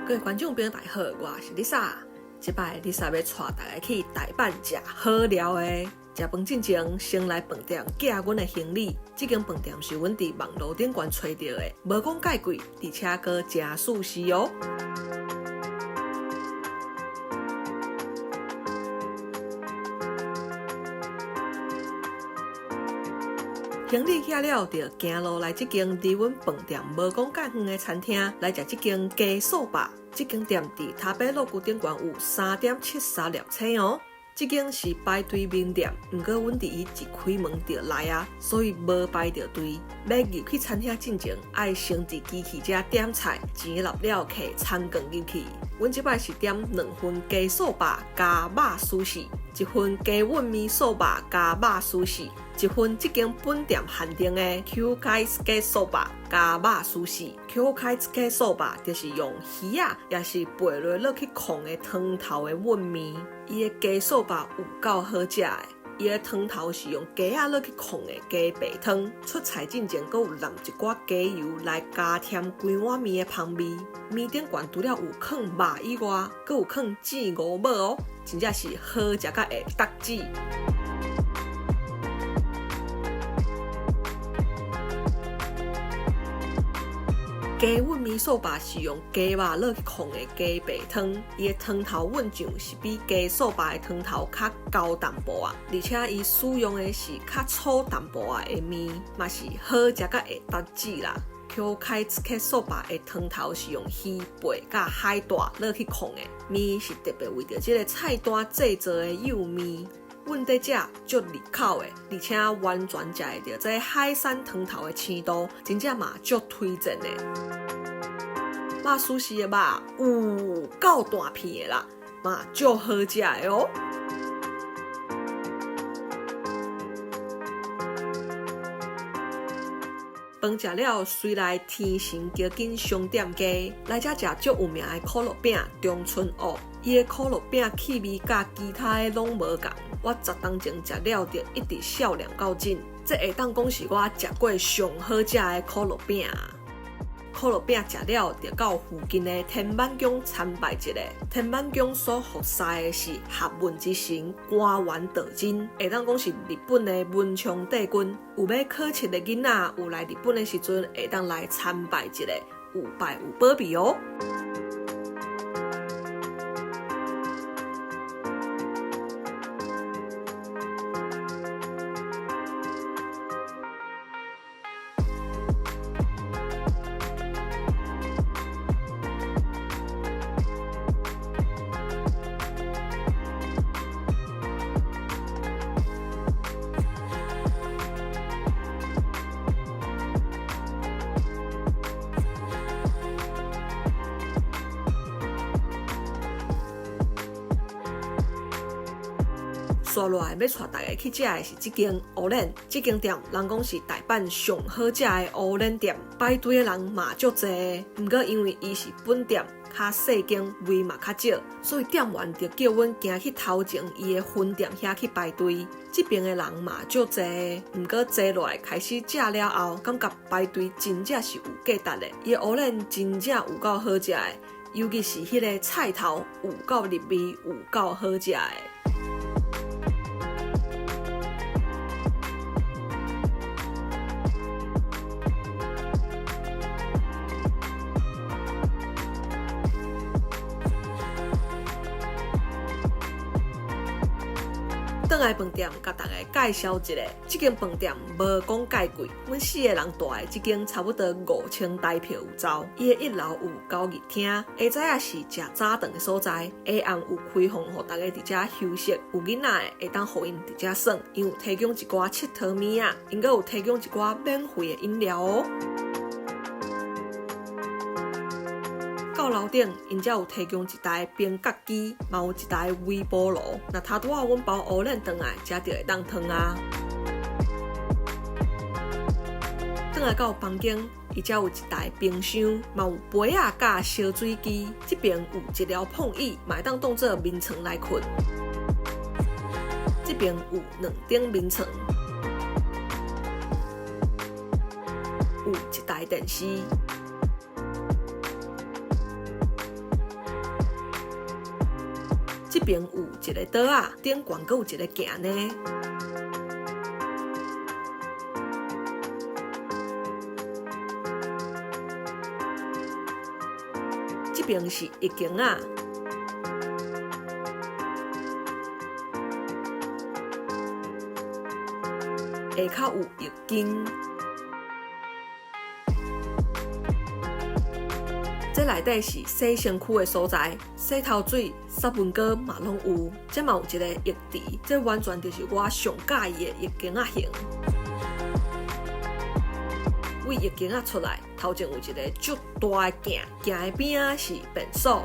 各位觀眾朋友大家好，我是 Lisa。這擺 Lisa 欲帶大家去大阪食好料的。食飯進前，先來飯店寄阮的行李。這間飯店是阮佇網路頂懸揣著的，無講蓋貴，而且閣誠舒適哦。行李寄了，就行路來這間離阮飯店無講蓋遠的餐廳來食這間雞素肉。這間店佇 Tabelog 頂懸有3.73粒星哦。這間是排隊面店，毋過阮佇伊一開門就來啊，所以無排著隊。欲入去餐廳進前，愛先佇機器遮點菜，錢納了提餐券入去。阮這擺是點兩份雞素肉加肉壽司，一份雞粉麵素肉加肉壽司，一份這間本店限定的 Q 開つけ素肉加肉壽司。Q 開つけ素肉就是用魚仔，抑是貝類落去炕的湯頭的粉麵。伊的雞素肉有夠好食的，伊的湯頭是用雞仔落去炕的雞白湯。出菜進前，閣有淋一寡雞油來加添規碗麵的芳味。麵頂懸除了有囥肉以外，閣有囥煎五寶哦，真正是好食甲會觸舌。雞粉麵素肉是用雞肉落去炕的雞白湯，伊的湯頭粉醬是比雞素肉的湯頭較厚淡薄仔，而且伊使用的是較粗淡薄仔的麵，嘛是好食甲會觸舌啦。Q 開つけ素肉的湯頭是用魚背佮海帶落去炕的，麵是特別為著這个菜單製作的幼麵。阮佇遮足入口的，而且完全食會著這海產湯頭的鮮度，真正嘛足推薦的。肉壽司的肉有夠大片的啦，嘛足好食的哦。飯食了，隨來天神橋筋商店街來遮食足有名的可樂餅中村屋。伊的可樂餅氣味佮其他的攏無仝，我十冬前食了就一直笑臉到今。這會當講是我食過上好食的可樂餅。可樂餅食了，就到附近的天滿宮參拜一下。天滿宮所服侍的是學問之神官丸道真，會當講是日本的文昌帝君。有欲考試的囡仔，有來日本的時陣，會當來參拜一下，有拜有保庇哦。紲落來欲帶大家去食的是這間烏輪，這間店人講是大阪上好食的烏輪店，排隊的人嘛足濟。毋過因為伊是本店，較細間，位嘛較少，所以店員就叫阮行去頭前伊的分店遐去排隊。這邊的人嘛足濟，毋過坐落來開始食了後，感覺排隊真正是有價值的。伊的烏輪真正有夠好食的，尤其是彼个菜頭有夠入味，有夠好食的。轉來飯店，共大家介紹一下，這間飯店無講蓋貴，阮四个人蹛的這間差不多5000台票有走。伊的一樓有交誼廳，下早仔是食早頓的所在，下暗有開放予大家佇遮休息，有囡仔的會當予𪜶佇遮耍，𪜶有提供一寡𨑨迌物仔，𪜶閣有提供一寡免費的飲料哦。到樓頂，𪜶遮有提供一台冰角機，嘛有一台微波爐。若頭拄仔阮包烏輪轉來，遮就會當湯啊。轉來到房間，伊遮有一台冰箱，嘛有杯仔佮燒水機。這邊有一條膨椅，嘛會當當做眠床來睏。這邊有兩張眠床，有一台電視。爿有一个桌仔，頂懸閣有一個鏡呢。這爿是浴間仔。下跤有浴巾。這內底是洗身軀的所在，洗頭水、殺蚊膏嘛攏有。這嘛有一個浴池，這完全就是我上佮意的浴間仔型。對浴間仔出來，頭前有一個足大的鏡，鏡的邊仔是便所。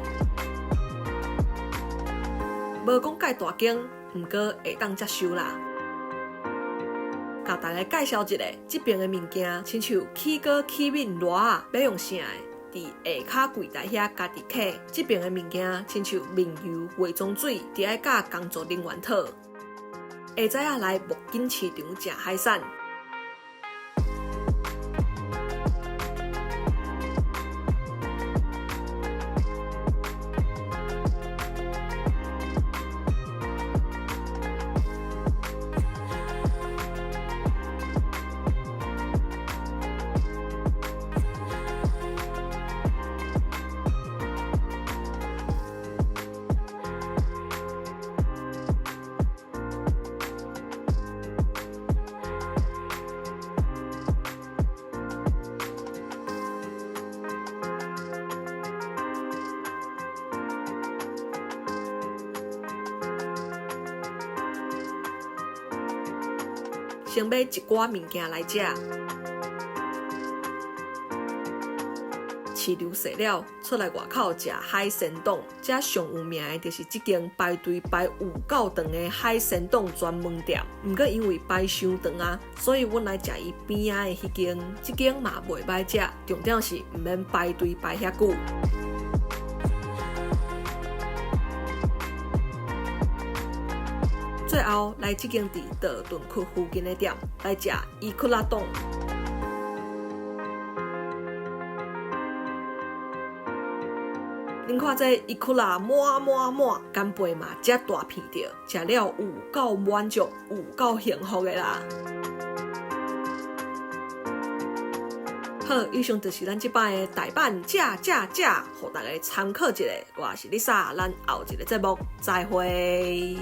無講蓋大間，毋過會當接受啦。共大家介紹一下，這爿的物件，親像起鍋、起麵、熱仔，欲用啥的，佇下跤櫃台遐家己取。這爿的物件，親像面油、化妝水，著愛佮工作人員討。下早仔來木錦市場食海產。先買一寡物件來食。市場踅了，出來外口食海鮮丼。遮上有名的就是這間排隊排有夠長的海鮮丼專門店。毋過因為排傷長啊，所以阮來食伊邊仔的彼間，這間嘛袂䆀食，重點是毋免排隊排遐久。最後來這間佇道頓堀附近的店來食伊庫拉丼。恁看這伊庫拉滿滿滿，干貝嘛遮大片著，食了有夠滿足，有夠幸福的啦。好，以上就是咱這擺的大阪食食食，予大家參考一下。我是麗莎，咱後一个節目再會。